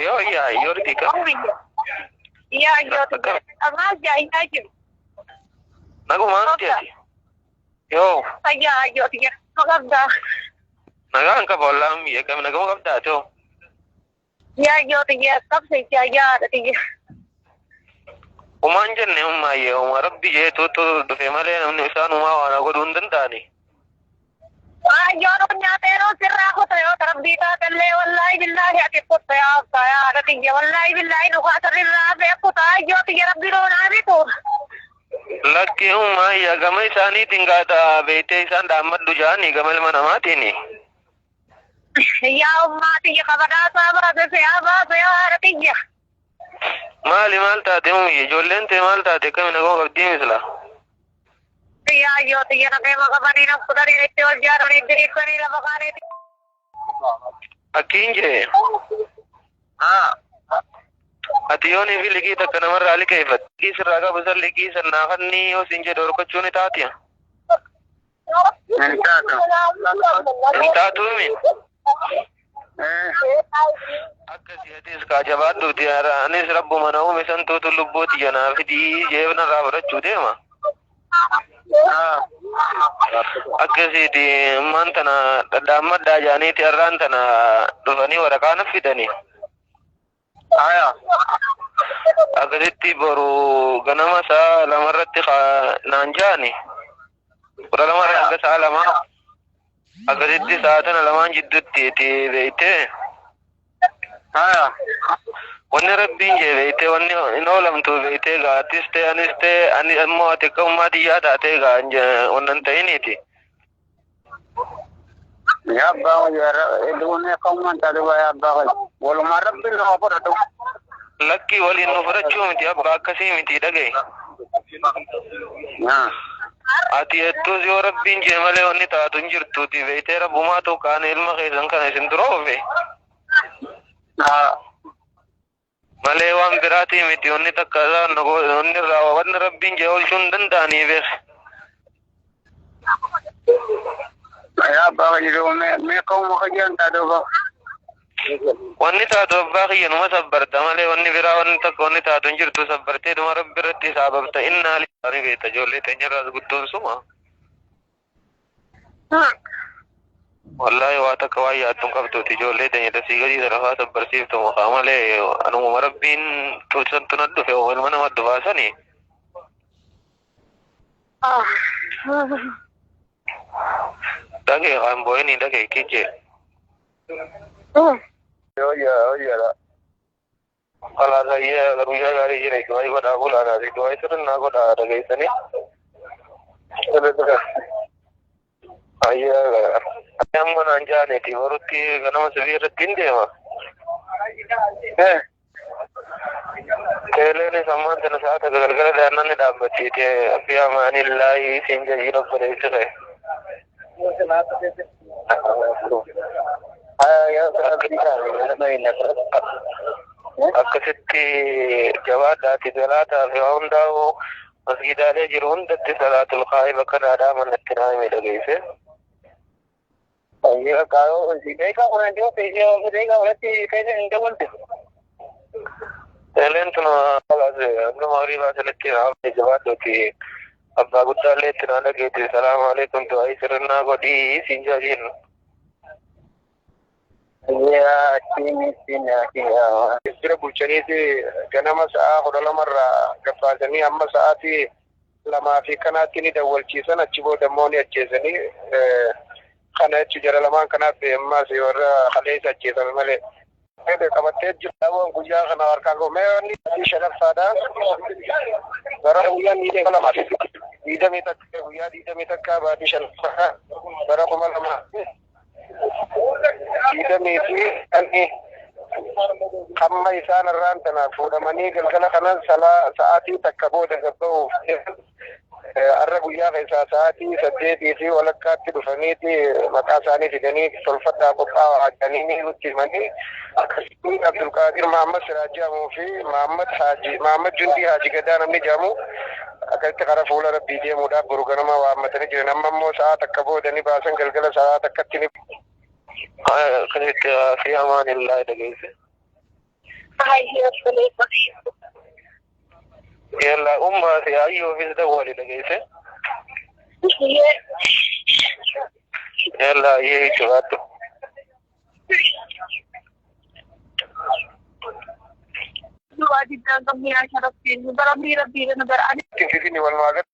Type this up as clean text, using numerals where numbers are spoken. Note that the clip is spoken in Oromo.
Yoo yaa yoo tika. Yaa yoo tika. Maal jaa jiru? Nagumaan ati. Yoo. Yaa yoo tika. Qabdaa. Nagaan qaba wallaan biyya kam nagama qabdaa too. Yaa yoo tika qabse yaa yaa tika. Umaan jenne ummaayyee uma rabbi jeetuutu dhufe malee namni isaan umaa waan godhuu hin danda'ani. Yoo nyaateeroo sirraa kuta yoo rabbii taatellee wallaahi billaahi ati kutta yaa abbaa yaa haadha tiyya wallaahi billaahi nu kaasarrirraa beekuta yoo tiyya rabbi roonaa bitu. Lakki ummaayya gama isaaniitiin gaata beektee isaan dhaammadhu jaanii gama ilma namaatiin. Yaa ummaa tiyya kabadhaasaa baase yaa baase yaa haadha tiyya. Maali maal taate umiyye ijoolleen tee maal taate akkami nagoo qabdii misla. Yaa yoo tiyya nagee qabanii nam kudhanii itti wal jaaranii diriirsanii lafa kaanii. Akkiin jee. Ati yoonii fi liqii takka namarraa liqeeffatte. Liqii sirraa qabu san liqii san naafannii yoo siin jedhe horkachuu ni taati. Hin taatu. Hin taatu himi. Akkasii atis kaa jabaadhuuti anis rabbuma na uume santuutu lubbuu tiyya naa fidii jeefna irraa fudhachuu deema. Akkasiiti ammaan tana dhadhaammadhaa jaaniiti har'aan tana dhufanii waraqaa na fidanii. Akkasitti boru ganama sa'a lamarratti naan jaani. 12 hanga sa'a 2 akkasitti sa'a tana lamaan jidduutti itti beeytee. Wanni rabbiin jee beeytee wanni hin oolamtu beeytee gaa atis ta'e anis ta'e ani ammoo ati akka ummaa xiyyaa taatee gaa wannan ta'iniiti. Yaa abbaa hedduun akka ummaan taate yaa abbaa walumaa rabbiin nama fudhatu. Lakki waliin nu fudhachuu miti abbaa akkasii miti dhagaye. Ati hedduus yoo rabbiin jee malee wanni taatu hin jirtuuti beeytee rabbumaatu kaan ilma keessan kana isin dura oofe. Malee waan biraatii miti wanni takka wanni irraa wanni rabbiin jee oolchuu hin danda'anii beek. Yaa abbaa jiru meeqa uuma qajeelun taate abbaa. Wanni taatu abbaa kiyya numa sabbarta malee wanni biraa wanni takka wanni taatu hin jirtu sabbartee dhuma rabbi irratti saababta innaa lillahi beekta ijoollee teenyarraas guddoon suma. Wallaahi waa takka waan yaaddu hin qabduuti ijoollee teenya dasii gadii sarafaa sabbarsiiftu maqaa malee anuma rabbiin tolchantu na dhufe ilma nama dhufaasanii. Dhagee kan boo'inii dhagee kijjee. Yoo Kalaas ayyee guyyaa gaarii jira du'aa godhaa bulaadhaa du'aa sirnaa godhaa dhageessanii. Ayyee amma naan jaaneeti borutti ganama sibii irratti hin deema. Teeleenis ammaan tana sa'a takka galgala daannaan ni dhaabbattiiti fi amaanillaahi siin jedhii obboleessi kee. Akkasitti jabaadhaati salaataa fi waa hundaa'u masgidaalee jiru hundatti salaatul qaa'ib akka dhaadhaa manatti naa hime dhageesse. Teeleen tun hanga magriibaa sanitti naa jabaadhuuti abbaa guddaallee itti naa dhageetti salaamu alaikum du'aa sirnaa godhii siin jaajiin. Bira bulchaniiti ganama sa'a 12 irraa gabbaasanii hamma sa'aatii 2 fi kanaatti ni dawwalchiisan achi booda immoo ni ajjeesanii kana jechuun jara lamaan kanaaf ammas warra kaleessa ajjeesame malee. Qabattee jirta guyyaa kana harkaan goomee wanni shanaffaadha. Bara guyyaa 21 guyyaa 21 baatii shanaffaa bara 2000. 25 hamma isaan irraan tana fuudhamanii galgala kana sa'aatii takka booda gabba'uuf har'a guyyaa keessaa sa'aatii 8:15 dhufaniiti maqaa isaanii fidanii tolfadhaa qophaa'aa jedhanii nutti himanii akkasumas Abdulqaadir Mahammad Siraaj jedhamuu fi Mahammad Jundii Haaji Gadaa namni jedhamu akkasitti karaa fuula rabbii deemuudhaaf boru ganama waammatanii jiran amma immoo sa'a takka booda ni baasan galgala sa'a takkatti ni Akkasitti fi amaanillaahi dhageesse. Hayyee obboleessa. Yalla ummaa fi ayyoofis dawwali dhageesse. Hayyee. Yalla hayyee jabaadhu. Duwwaa diddaan qabni yaa sharaftiin bara rabbii rabbii nu bara. Fidini walumaa galatti.